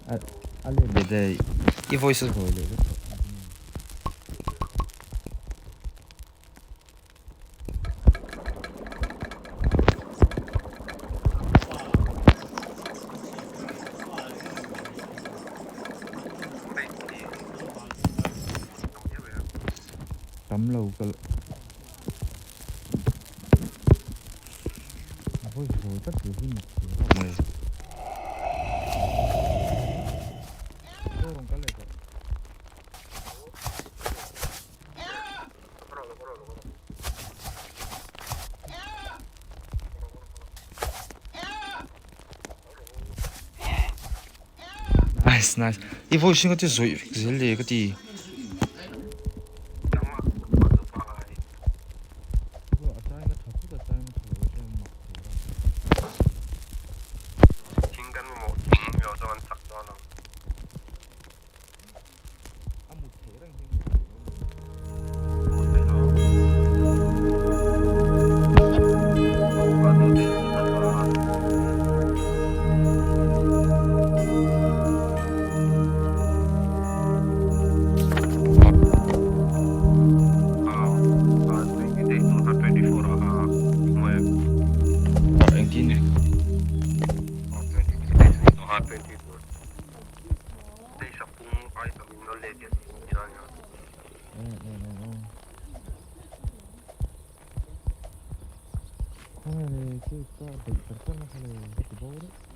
A let leh daih. I voice a zawi leh vek tawh. Tam lo ka voice zawi tlat tur hi mak thei reuh mai. Aw rawn kal leh tawh. Nice nice i voice hi ka ti zawih vek zel le ka ti. A mut theih reng hi mut theih lo Engtin? Khawnge le cake ka beih par par na kha le ka ti bo deuh.